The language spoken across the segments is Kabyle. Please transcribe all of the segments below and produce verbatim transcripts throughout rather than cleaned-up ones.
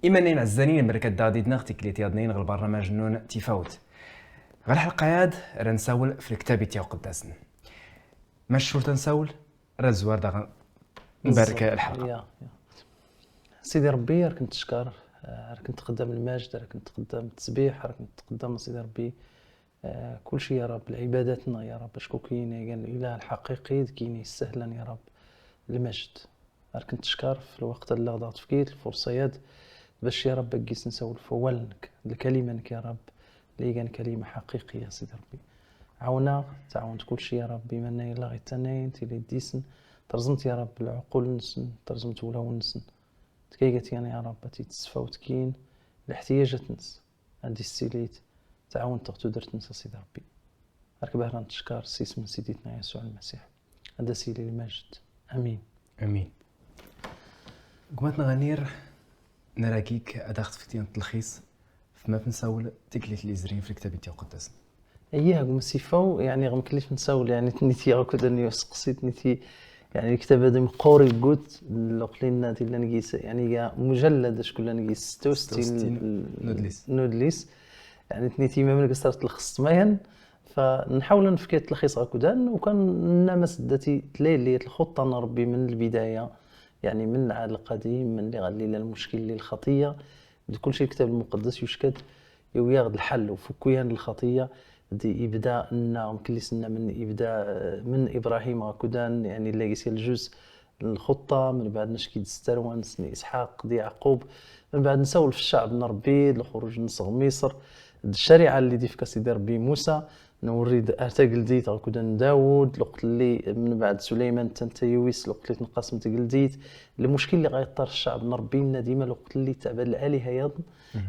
Iman-nneɣ ɛezzanen, mberkat daɣ did-neɣ tiklit yaḍnin ɣer lbarnamaj-nnun Tifawt. Ɣer lḥelqa-yad, ara nsawel f lektab i t-iqeddasen. Mac curt ad nsawel, ara zwar daɣen nbarek lḥelqa. Ya, ya. Sidi Ṛebbi, ar k-nettcekkar, ar k-netqeddam lmajd, ar k-netqeddam ttesbiḥ, ar k-netqeddam Sidi Ṛebbi, eh, kulci ya Ṛeb, lɛibadat-nneɣ ya Ṛeb, acku kayen i gan Ilah lḥaqiqi, d kayen yessehlan ya Ṛeb lmajd. Ar k-nettcekkar f lweqt-a lli ɣ-d-tefkiḍ, lfurṣa-yad, bac ya Ṛeb ad gis nsawel f wawal-nnek, d lkalima-nnek ya Ṛeb, li gan kalima ḥaqiqi ya Sidi Ṛebbi. Ɛawen-aɣ, tɛawen-d kulci ya Ṛeb, iman-nneɣ yella ɣ-ittannayen, tili d-isen, terẓem-t ya Ṛeb lɛuqul-nsen, terẓem-t wulawen-nsen. Tkaygat yan ya Ṛeb, ad t-id-tesfawt kayen, leḥtiyajat-nsen, ad d-issilit, tɛawen-t ɣ tudert-nsen a Sidi Ṛebbi. Ar k-bahra nettcekkar s yisem n Siditna Yasuɛ Lmasiḥ. Ad as-yili lmajd. Amin. Amin. Gma-tneɣ Ɛnir, nara-k ad aɣ-teftiḍ tlexis f ma f nsawel tiklit lli yezrin f lektab i t-iqeddasen. Eyyah, gma Sifaw, yeɛni ɣ mkelli f nsawel, yeɛni tniti ɣ-kudan yuseqsi, tniti, yeɛni lektab-a d imqur yeggut, lweqt-inna di llan gis, yeɛni ya mujallad, acku llan gis ستة وستين n udlis. N udlis. Yeɛni tniti ma mlek sart lxest mayan, فنحاول نفكي تلخيص غكدان، وكان نمس داتي تليلي الخطة نربي من البداية، يعني من العهد القديم، من اللي غالي للمشكل للخطية، بكل شيء الكتاب المقدس يشكد يوياغد الحل وفكيان الخطية. دي إبداء لنا، مكلسنا من إبداء، من إبراهيم غكدان، يعني اللي يسير الجزء الخطة، من بعد نشكي دستروان سني إسحاق دي يعقوب، من بعد نسول في الشعب نربي الخروج نصغ مصر، الشريعة اللي دي في سيدي ربي موسى، نوري د-، أرتا قلديت غكدان داود، لقت اللي من بعد سليمان تنتيويس، لقت اللي تنقسم تقلديت. المشكل اللي غيطار الشعب نربي لنا ديما لقت اللي تعبان الآلهة ياضن،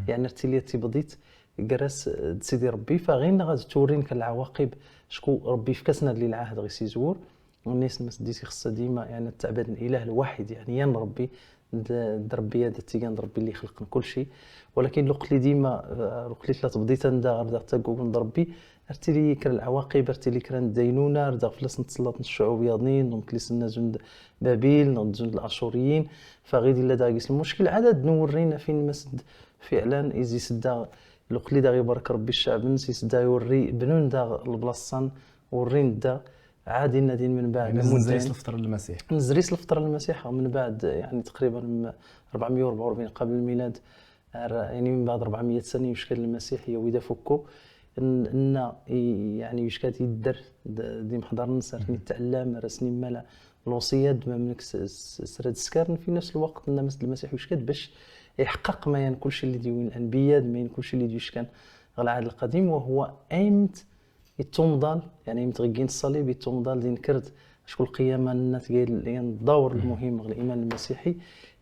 يعني ارتليت تبضيت، جرس سيدي ربي، فغين غادي تورين كالعواقب، شكو ربي في كاسنا اللي العهد غي سيزور، والناس المسديس يخص ديما، يعني، التعبير الإله الواحد، يعني، ين ربي، د-، د ربي هذا تيجان ربي اللي خلق كل شيء. ولكن لو قلت لي ديما، آه، لو قلت لي ثلاث بديت ندا غير دا تاكو من ربي، ارتي لي كرا العواقب، ارتي لي كرا الدينونة، ردا فلاس نتسلط الشعوب ياضنين، دونك لي سنا زند بابيل، نغد زند الأشوريين، فغيدي لا داغيس المشكل، عدد نورينا فين مسد فعلًا إزي سدا لو قلت لي داغي بارك ربي الشعب نسي سدا يوري بنون دا البلاصة ورين دا عادي نادين من بعد يعني المدن. نزريس الفطر المسيح. نزريس الفطر المسيح، ومن بعد يعني تقريبًا م-، أربعمية وأربعة وأربعين قبل الميلاد، ر-، يعني من بعد أربعمية سنة يشكل المسيح يا ويدا فوكو. إن، إن ي-، يعني يشكل يدر د-، دي محضر نسر نتعلم رسني مالا الوصية دما منك س-، س-، سرد سكارن في نفس الوقت إن مثل المسيح يشكل باش يحقق ما ين كل شيء اللي ديوين الأنبياء، ما ين كل شيء اللي ديوش كان غير العهد القديم، وهو أيمت يتومضال، يعني متغيين الصليب يتومضال دين كرد. شكون القيامة الناس قايل يعني الدور المهم غير الإيمان المسيحي.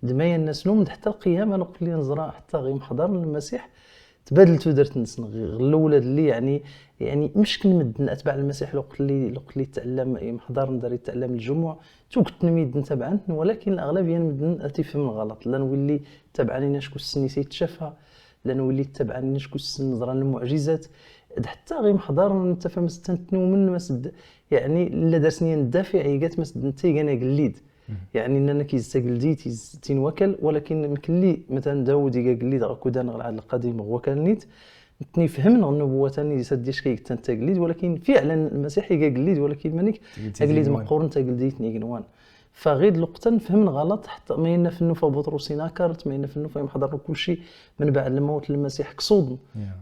دمايا الناس نوم حتى القيامة نقول لي نزرع حتى غير محضر المسيح. تبادل تودرت نسن غير الأولى اللي يعني، يعني مشكل مدن أتباع المسيح لو قلت لي، لو قلت لي تعلم إيه محضر ندري تعلم الجمعة. تو كنت نميد نتابعن، ولكن الأغلبية مدن أتفهم غلط. لا نولي تابعني ناش كو السني سيتشافها، لا نولي تابعني ناش كو السن نظرا للمعجزات. حتى غير محضر نتفهم ستنتنو من مسد، يعني لا درسني ندافع يقات مسد نتي قانا قليد. يعني إننا كيز تقلدي تيز تين وكل، ولكن مكلي مثلًا داود يقا قليد غا كودان غا العهد القديم غا وكل نيت. تني فهمنا النبوة تاني دي سديش كي تنتقليد، ولكن فعلًا المسيح يقا قليد، ولكن مانيك تقليد تقليد نوان. مقورن تقليد نيجنوان. فغير لقطة فهمنا غلط، حتى ما ينا في النوفا بطروسي ناكرت، ما ينا في النوفا يمحضر كل شيء من بعد الموت المسيح كصودا.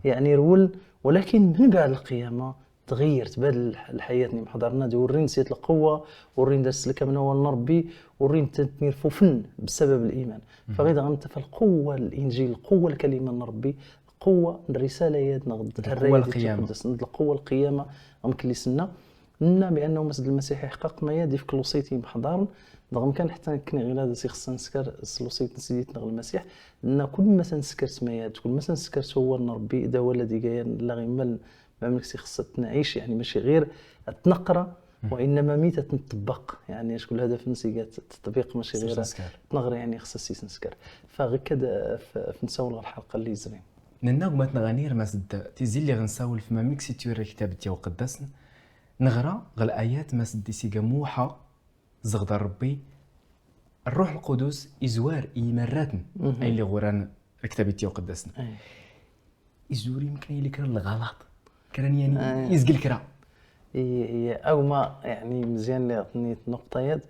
يعني رول، ولكن من بعد القيامة تغير، تبادل الح-، الحياة نيم حضرنا دي ورين سيت القوة، ورين درس لك من أول نربي، ورين تنتمير فوفن بسبب الإيمان. فغير غنت فالقوة الإنجيل، القوة الكلمة نربي، القوة الرسالة ياد نغد القوة الرياضة القيامة. تقدس، نغد القوة القيامة، غمكلي سنة. ننا بأنه مسجد المسيح يحقق ما يدي في كلوسيتي محضر، رغم كان حتى كني غير هذا سي خصنا نسكر سلوسيت نسيت نغ المسيح، لأن كل ما سنسكر سمايات، كل ما سنسكر سوى ربي، إذا هو الذي جاي لا غيمل ما منك سي خصنا نعيش، يعني ماشي غير تنقرا، وإنما ميتة تطبق، يعني شكون الهدف نسي جات التطبيق ماشي غير تنقرا، يعني خصنا سي نسكر. فغير كده ف-، في نسول الحلقة اللي زرين. نناغ ما تنغانير ما سد تيزي اللي غنساول في مامك سي تيوري كتاب تيو قدسن. نغرا غ الآيات ما سد سيقا موحى زغد ربي. الروح القدس إزوار إيمراتن أي اللي غوران الكتاب يتيوقدسن. أي. يزوري يمكن يلي كرا الغلط، كرا يعني أي. يزقل كرا. هي هي أو ما يعني مزيان اللي عطني النقطة يد.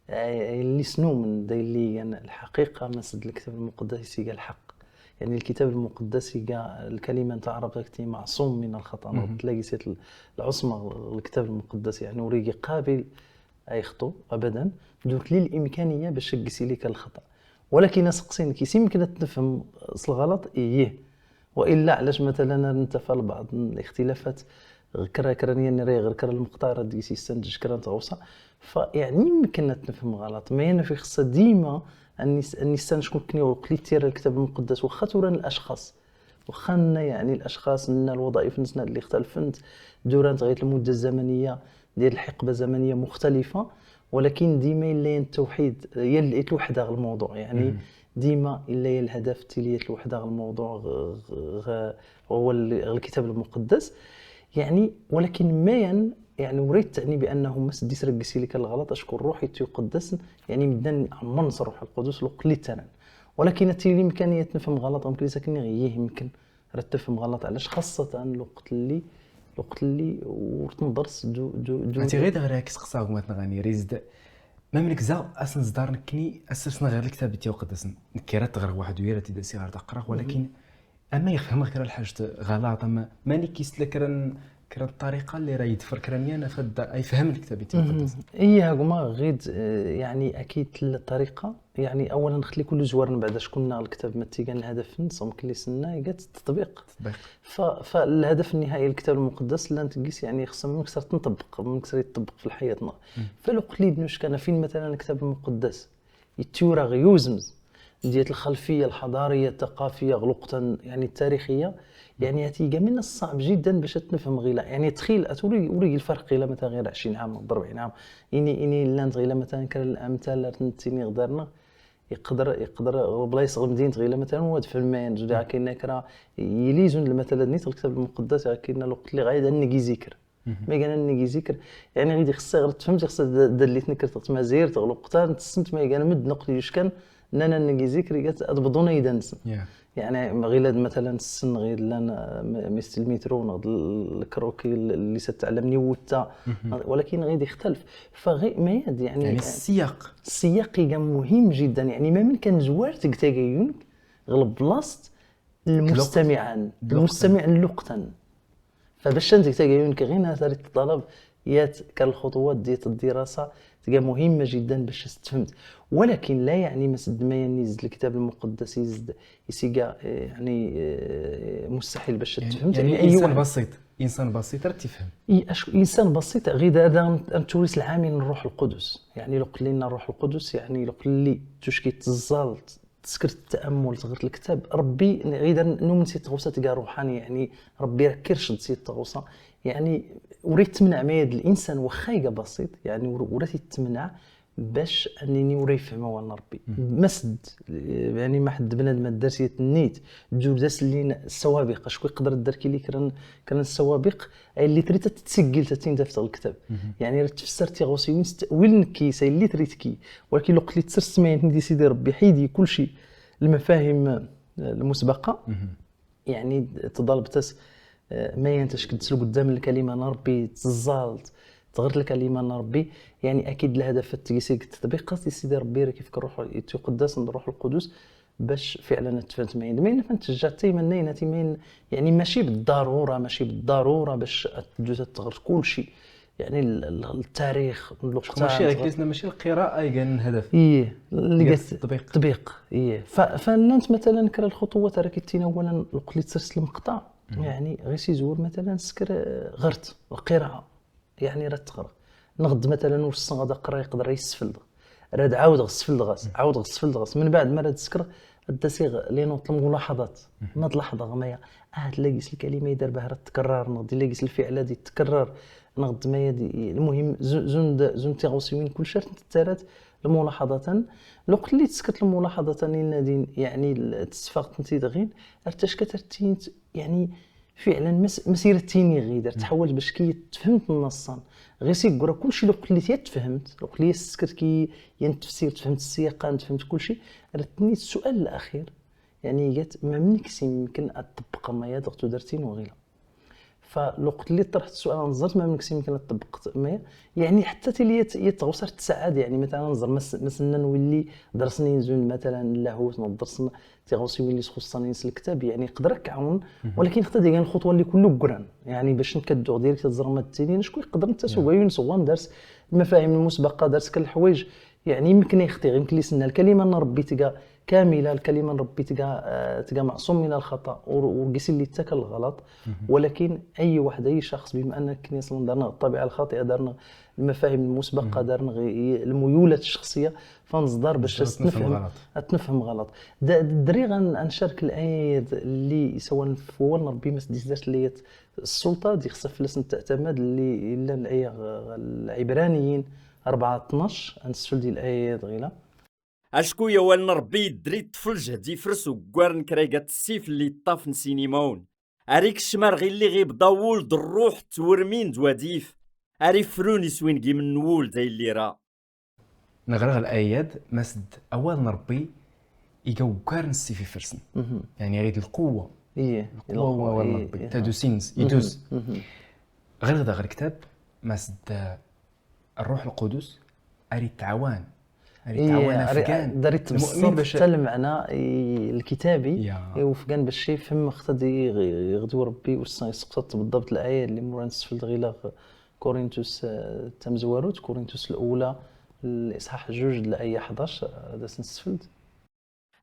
آه، اللي سنو من دا اللي يعني الحقيقة ما سد الكتاب المقدس يسيقى الحق. يعني الكتاب المقدس يقى الكلمة نتاع ربك تي معصوم من الخطأ. مهم. تلاقي سيت العصمة الكتاب المقدس يعني وريقي قابل أي خطو أبدا. دوك لي الإمكانية باش يقسي لك الخطأ. ولكن سقسينك يمكن تفهم الغلط؟ إيه. والا علاش مثلا نتفى لبعض الاختلافات؟ غكرا كرا نيا نري غير كرا المقطع راه ديك يستنتج كرا تغوصه. فيعني يمكن نتفهم غلط، ما انا في خصها ديما اني س- اني سان شكون كني وقلي تير الكتاب المقدس واخا توران الاشخاص، واخا لنا يعني الاشخاص لنا الوظائف نتنا اللي اختلفت دوران غير المده الزمنيه ديال الحقبه زمنيه مختلفه، ولكن ديما الا التوحيد يا الوحده الموضوع يعني. ديما الا الهدف تيلي الوحده الموضوع غ- غ- غ- هو ال- الكتاب المقدس يعني. ولكن ما ين- يعني وريت تعني بانه ما سديت رقسي لك الغلط اشكون روحي تيقدس. يعني مدن عمر نصر روح القدس لو قلت انا، ولكن تيلي امكانيه نفهم غلط ممكن ساكني غيه يمكن راه تفهم غلط. علاش خاصه الوقت اللي الوقت اللي ورتندرس دو دو دو انت غير غير كسقساغ ما تنغاني ريزد. ما منك زا اسن زدار نكني اسسنا غير الكتاب تيوقدسن نكيرات غير واحد ويرا تيدا سيغار تقرا، ولكن اما يفهم غير الحاجه غلط، اما ماني كيست لك كرا كرا الطريقه اللي راه يدفر كرا نيا انا فدا يفهم الكتاب تيوقدسن. اي هاكما غيد آه، يعني اكيد الطريقه يعني اولا نخلي كل زوار بعد شكون الكتاب ما تيقان الهدف نصوم كلي سنه يقات التطبيق. تطبيق. ف- فالهدف النهائي للكتاب المقدس لا نتقيس يعني خصنا من كثر تنطبق من كثر يتطبق في حياتنا. فلو قليد نوش كان فين مثلا الكتاب المقدس يتورى غيوزمز ديال الخلفيه الحضاريه الثقافيه غلقتا يعني التاريخيه. يعني هاتي من الصعب جدا باش تنفهم غيلا يعني تخيل اتوري وري الفرق غيلا مثلا غير عشرين عام ولا أربعين عام. اني اني لانت غيلا مثلا كان الامثال تنتيني غدارنا يقدر يقدر بلايص غير مدينه غيلا مثلا واد في الماين جدي كاين كرا يليزون المثلا نيت الكتاب المقدس كاين الوقت اللي غايد انك ذكر ما كان انك ذكر. يعني غيدي خصها غير تفهمتي خصها دليت نكرت ما زيرت غلقتان تسنت ما كان مد نقل يشكن نانا انك ذكر قالت اتبضون يدنسن. يعني غير مثلا السن غير لان ميست المترو نغد الكروكي اللي ستعلمني وتا، ولكن غير يختلف. فغي ما يد يعني يعني السياق. السياق كان مهم جدا يعني ما من كان زوار تقتاقيون غلب بلاصت المستمعان المستمع لقطا. فباش انت تقتاقيون كغينا ثالث الطلب يات كان الخطوات ديال الدراسه تلقى مهمه جدا باش تفهمت. ولكن لا يعني ما سد ما ينزل الكتاب المقدس يزد يسيقا يعني آه، مستحيل باش يعني تفهمت يعني يعني انسان واحد. بسيط، انسان بسيط راه تيفهم. إي، أش- انسان بسيط غير هذا انت توريس العامل من روح القدس. يعني لو قلنا روح القدس يعني لو قلي توش كيتزال تسكرت التامل صغرت الكتاب ربي غير نوم نسيت غوصه تلقى روحاني يعني ربي راه كيرشد سيت غوصه. يعني وريت تمنع ما يد الانسان واخا يلقى بسيط يعني ور- وراه تمنع باش انني وراه يفهم هو ربي مسد. يعني ما حد بنادم الدرس يتنيت جوزاس اللي السوابق اش يقدر الدرك اللي كرن كرن السوابق اللي تريت تتسجل تتين دفتر الكتاب. يعني راه تفسرتي غوسي وين ست- وين كيسه اللي تريت كي. ولكن لو قلت تسر سمعين دي سيدي ربي حيدي كل شيء المفاهيم المسبقه يعني تضرب تس آه، ما ينتش كتسلو قدام الكلمه انا ربي تزالت تغرت الكلمه انا ربي. يعني اكيد الهدف التيسير التطبيق قصدي سيدي ربي راه كيف روح يتقدس عند الروح القدس باش فعلا تفهمت ما ينفع تشجع تيمنينا تيمين. يعني ماشي بالضروره ماشي بالضروره باش تدوز تغرت كل شيء. يعني ال- ال- التاريخ اللقطه ماشي غير كيسنا ماشي القراءه هي كان الهدف. ايه اللي ديال قلت التطبيق. التطبيق ايه. ف- فنانت مثلا كرا الخطوات راه كيتينا اولا لقلي تسرس المقطع يعني غير سي زور مثلا سكر آه، غرت القراءه يعني راه تقرا نغد مثلا والصن غدا قرا يقدر يسفل راه عاود غسفل غاس عاود غسفل غاس من بعد ما راه تسكر الدسيغ لي نوت الملاحظات. ما تلاحظ غمايا اه تلاقيس الكلمه يدار باه راه تكرر نغد تلاقيس الفعل هذه تكرر نغد ما يدي المهم زو- زون د- زون تيغوسيوين كل شرط تتارات الملاحظه. لو قلت لي تسكت الملاحظه ثاني نادين يعني ال- تصفاق تنتي دغين ارتشكت ارتينت يعني فعلا مس- مسيره تيني غير درت حوايج باش كي تفهمت النص. غير سي كرا كلشي لو قلت لي تفهمت لو قلت لي سكت كي ين التفسير تفهمت السياقه تفهمت كلشي. رتني السؤال الاخير يعني قالت ما منك سي يمكن أطبق ما يدغ تدرتين وغيلا. فلوقت اللي طرحت السؤال، أنا نظرت ما منك سي يمكن أطبق ما، يعني حتى تلي يت-، يتغوصر تساعد، يعني مثلًا نظر مس-، مثلًا نولي درسني نزول مثلًا لاهوت، ندرسن تيغوصي يولي سخصني نس الكتاب، يعني يقدر يعاون، ولكن خطا ديال الخطوه اللي كله قران، يعني باش نكدو ديريكت تزرم التينين، شكون يقدر نتا سوغا يونس هو درس المفاهيم المسبقه، درس كل الحوايج، يعني يمكن يخطي، يمكن لي سنة الكلمه نربي تلقى كامله، الكلمه نربي تلقى آه، تلقى معصوم من الخطا، ور-، ورقيسي اللي تاكل الغلط. ولكن اي واحد، اي شخص، بما انك كني اصلا دارنا الطبيعه الخاطئه، دارنا المفاهيم المسبقه، دارنا غي-، الميولات الشخصيه، فنصدر باش تنفهم غلط. تنفهم غلط. د-، دري غن-، غنشارك الايد اللي سواء في هو ربي ما سديس دارت لي السلطه دي خصها فلس تعتمد اللي الا الايه غ-، العبرانيين أربعة اثناش، انسفل ديال الايه غيلا. اشكو يا والن ربي يدري الطفل جهد يفرس وكوارن كريقة السيف اللي طاف نسينيمون. اريك الشمار غير اللي غيب ضاول الروح تورمين دواديف. اري فرون يسوين جي من نول زي اللي را. نغرغ الاياد مسد اوال نربي يقوكار نسي في فرسن. يعني غير القوه. ايه القوه هو نربي تادوسينز يدوز. غير غدا غير كتاب مسد الروح القدس اري التعوان. اري التعوان افكان داري تبسط حتى المعنى الكتابي. وفكان باش يفهم خطا يغدو ربي وسقطت بالضبط الايه اللي مورا نسفل غير كورنثوس، آه، تمزواروت كورنثوس الأولى، الإصحاح جوج، الآية حداش، آه، دا سنسفلد.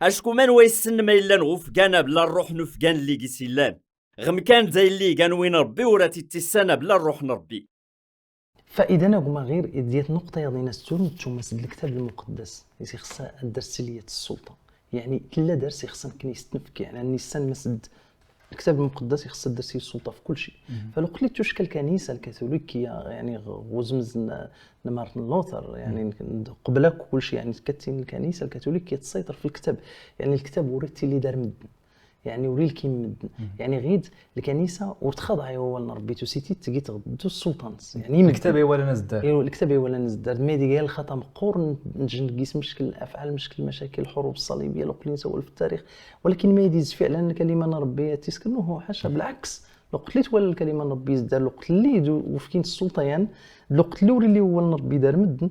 اشكو من ويسن ما إلا نغفقان بلا الروح نفقان اللي قيس إلان. غم كان زي اللي كان وين ربي وراتي تسانا بلا الروح نربي. فإذا نقوم غير إديت نقطة يضينا ستون تشوم مسد الكتاب المقدس، يسي خصها الدرس لية السلطة. يعني كلا درس يخصن كنيستنفك، يعني النسان مسد الكتاب المقدس يخص الدرسي السلطه في كل شيء. فلو قلت له شكل الكنيسه الكاثوليكيه يعني غوزمز مارتن لوثر يعني قبل كل شيء يعني كتين الكنيسه الكاثوليكيه تسيطر في الكتاب. يعني الكتاب وريتي اللي دار مدن، يعني وري الكيم مدن. يعني غيد الكنيسه وتخضع هو ربي تو سيتي تجي تغدو السلطان. يعني الكتاب هو ولا نزدار. ايوا الكتاب هو ولا نزدار ميدي قال الخطا مقور نجن قيس مشكل الافعال مشكل المشاكل الحروب الصليبيه لو قلنا سوا في التاريخ. ولكن ما يديز فعلا الكلمه نربي تيسكنوه حاشا بالعكس. لو قلت لي تولى الكلمه نربي يزدار لو قلت لي دو وفكين السلطيان لو قلت لي وري لي هو نربي دار مدن.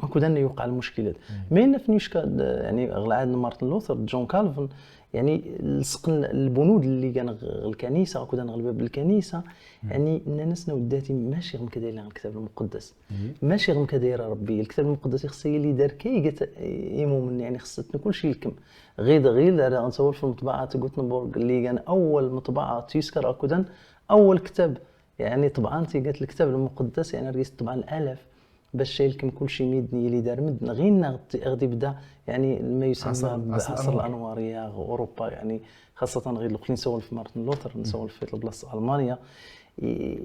هكذا يوقع المشكلات. ما ينفنيش يعني غلعاد مارتن لوثر جون كالفن يعني لصق البنود اللي كان الكنيسه هكذا غلبه بالكنيسه. يعني ان الناس وداتي ماشي غير كذا الكتاب المقدس. ماشي غير كداير ربي الكتاب المقدس يخص اللي دار كي قت يمومن يعني خصتنا كلشي يلكم. غير غير دار غنصور في المطبعه تقوتنبورغ اللي كان اول مطبعه تيسكر اكودن اول كتاب يعني طبعا تيقات الكتاب المقدس يعني رقيس طبعا الالاف باش يلكم كلشي ميدني اللي دار مدن غير غادي بدا يعني ما يسمى عصر الانواريه اوروبا يعني خاصه غير لو نسول في مارتن لوثر نسول في بلاصه المانيا.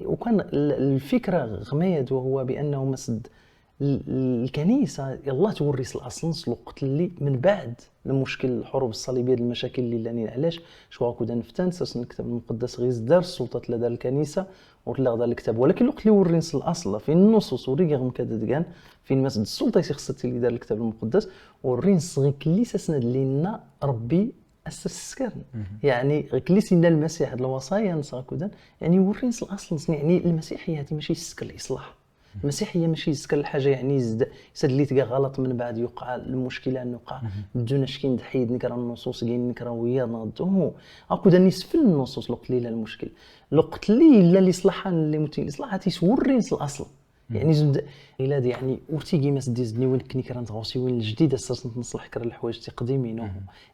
وكان الفكره غميد وهو بانه مسد الكنيسه يلا تورث الاصل نص الوقت اللي من بعد المشكل الحروب الصليبيه المشاكل اللي لانين علاش شو هاكو دا نفتان ساس الكتاب المقدس غير دار السلطه لا دار الكنيسه ولا غدا الكتاب ولكن الوقت اللي ورينس الاصل في النصوص وريغ مكدد كان فين مسد السلطه يخص اللي دار الكتاب المقدس ورينس غير كلي سند لنا ربي السكرن يعني غير كلي سينا المسيح هاد الوصايا نسا كودن يعني ورينس الاصل يعني المسيحيه هذه ماشي السكر الاصلاح. المسيحيه ماشي يسكر الحاجه يعني يزد يسد اللي تلقى غلط من بعد يوقع المشكله انه يوقع بدون شكي ندحيد نكره النصوص كاين نكره ويا نضو اكو داني سفل النصوص لو قليل المشكل لو قلت لي الا اللي صلحان اللي متي اللي صلحات يسوري الاصل يعني زد الا يعني ورتي كيما سدي زدني وين كني كرا نتغوصي وين الجديد السرس نصلح كرا الحوايج تقديمينو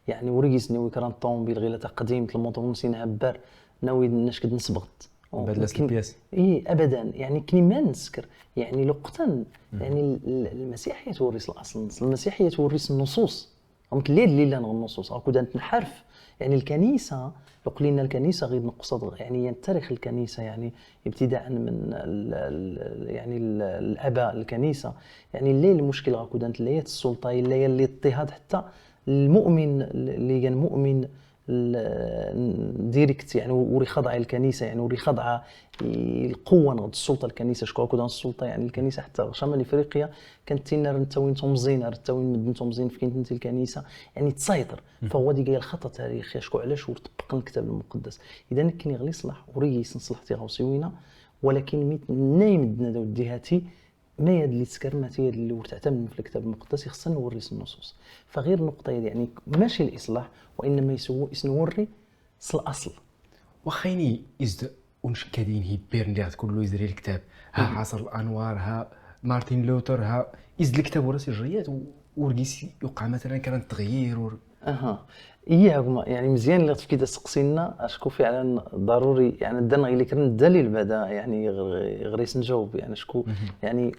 يعني وريسني وين كرا الطوموبيل غير تقديم الموطور مسين هبار ناوي نشكد نسبغت بدل البياس اي ابدا يعني كني ما نسكر يعني لقطا يعني المسيحيه تورث الاصل المسيحيه تورث النصوص هم كلي اللي لنا النصوص راكو دانت نحرف يعني الكنيسه لو قلنا الكنيسه غير نقصد يعني تاريخ الكنيسه يعني ابتداء من ال ال يعني ال الاباء الكنيسه يعني اللي المشكل راكو دانت اللي السلطه اللي الاضطهاد حتى المؤمن اللي كان مؤمن ال- ديريكت، يعني، وري خاضعة الكنيسة، يعني، وري خاضعة القوة نغد السلطة الكنيسة، شكون كو السلطة، يعني، الكنيسة حتى شمال إفريقيا كانت تينا رنتاوين تومزين، رنتاوين مدن تومزين في كنت الكنيسة، يعني، تسيطر. فهو دي جاي الخطأ تاريخي، شكون علاش ورتبقن الكتاب المقدس. إذا كني غلي صلاح وريس نصلح تيغاوسي وينا، ولكن ميت نايم دنا دو ديهاتي، ما يد اللي تسكر، ما تيد اللي ورتعتمد في الكتاب المقدس، يخصنا نوريس النصوص. فغير نقطة يد، يعني، ماشي الإصلاح، وإنما يسو اسنوري الأصل. وخيني إزد ونشكدين هي بيرن ليغت كله يزري الكتاب، ها عصر الأنوار، ها مارتن لوثر، ها إزد الكتاب وراسي الجريات ورقيس يوقع مثلا كان تغيير ور... اها ايه هما، يعني، مزيان اللي تفكي تسقسينا اشكو فعلا ضروري، يعني، دان غير كرن الدليل بعدا، يعني، غريس نجاوب، يعني، شكو، يعني،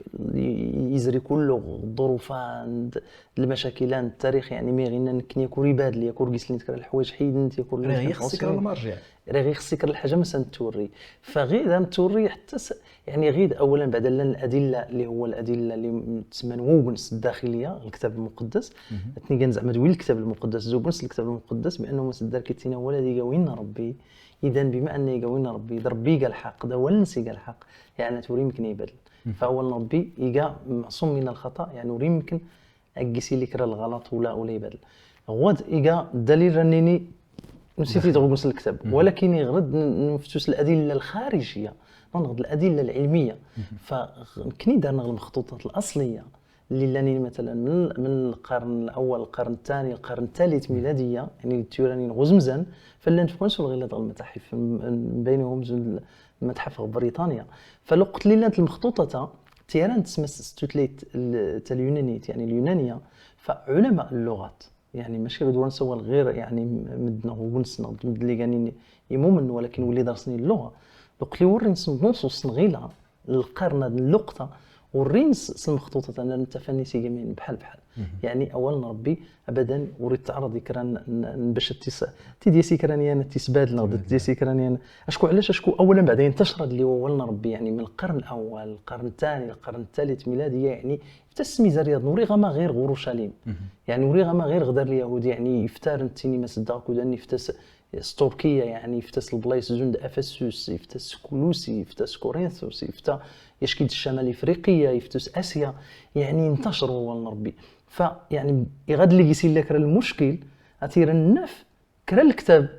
يزري كله الظروف عند المشاكل عند التاريخ، يعني، مي غينا نكني كوري بادل يا كورقيس اللي نتكرر الحوايج حيد انت يكون راه يخصك المرجع. راه غير خصك الحاجه مثلا توري، فغير اذا توري حتى س... يعني، غير اولا بعد لنا الادله اللي هو الادله اللي تسمى نوبنس الداخليه الكتاب المقدس. اثني كان زعما دوين الكتاب المقدس، زوبنس الكتاب المقدس بانه ما سدار كيتينا ولا ديك وين ربي. اذا بما ان يقا وين ربي، ربي قال الحق، دا ولا نسي قال الحق، يعني، توري يمكن يبدل. فاولا ربي يقا معصوم من الخطا، يعني، وري يمكن اكسي لي كرا الغلط ولا ولا يبدل. غواد ايكا الدليل رانيني نسيتي تغوص الكتاب، ولكن يغرد نفتوس الادله الخارجيه، نغد الادله العلميه. فكني دارنا المخطوطات الاصليه اللي لاني مثلا من من القرن الاول، القرن الثاني، القرن الثالث ميلاديه، يعني، التيوراني غزمزان، فلا نفكون سو الغلط المتاحف، بينهم المتحف بريطانيا. فلو قلت لي لانت المخطوطه تيران تسمى ستوتليت اليونانيت، يعني، اليونانيه، فعلماء اللغات، يعني، ماشي غير دول نسوى غير، يعني، مدنا هو نسنا مد اللي كان يمومن، ولكن ولي درسني اللغه. لو قلت لي وري نص نص نغيلها القرن هذه اللقطه، وري نص المخطوطات انا نتفني سيجمين بحال بحال. يعني، اولا ربي ابدا وريت تعرض كرا باش التس تي دي سي كرانيان تيسباد نغد دي سي كرانيان. اشكو علاش؟ اشكو اولا بعدا انتشر اللي هو ولنا ربي، يعني، من القرن الاول، القرن الثاني، القرن الثالث ميلادي، يعني، يفتى السميزه رياض نوري غما غير اورشليم، يعني، وري غما غير غدار اليهود، يعني، يفتار التيني ما صدق كودان يفتى ستوركيا، يعني، يفتى البلايص زوند افسوس، يفتى كولوسي، يفتى كورنثوس، يفتى يشكيد الشمال افريقيا، يفتى اسيا، يعني، انتشر هو ولنا ربي. فيعني يغاد اللي يسير لك المشكل اتير النف كرا الكتاب،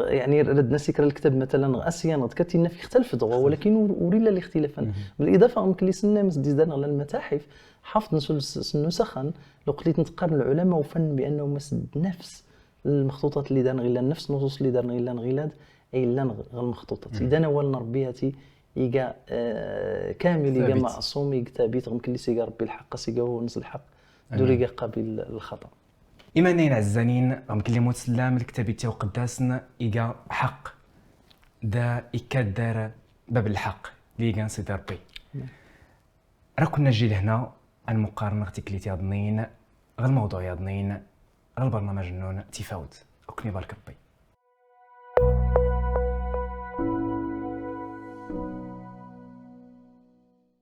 يعني، رد نسي كرا الكتاب مثلا اسيا نغد كتينا في اختلف دغوا، ولكن وريلا الاختلافا. بالاضافه يمكن لي سنه مس ديزدان على المتاحف، حافظ نسل سنو سخن، لو قلت نتقارن العلماء وفن بانه مس نفس المخطوطات اللي دار غيلان، نفس النصوص اللي دار غيلان غيلاد، اي لان غير المخطوطات. اذا انا وال نربياتي يقا آه كامل، يقا معصوم، يقا ثابت، يمكن لي سيقا ربي الحق، سيقا هو نس الحق، دوري قابل الخطا. إيمانين عزانين غمكلمو تسلام الكتاب يتيو قداسن إيقا حق دا إكاد دار باب الحق ليقان سيدي ربي. راكم نجي لهنا المقارنة غتكليت ياضنين غير الموضوع ياضنين غير البرنامج النون تفاوت. أكني بارك ربي.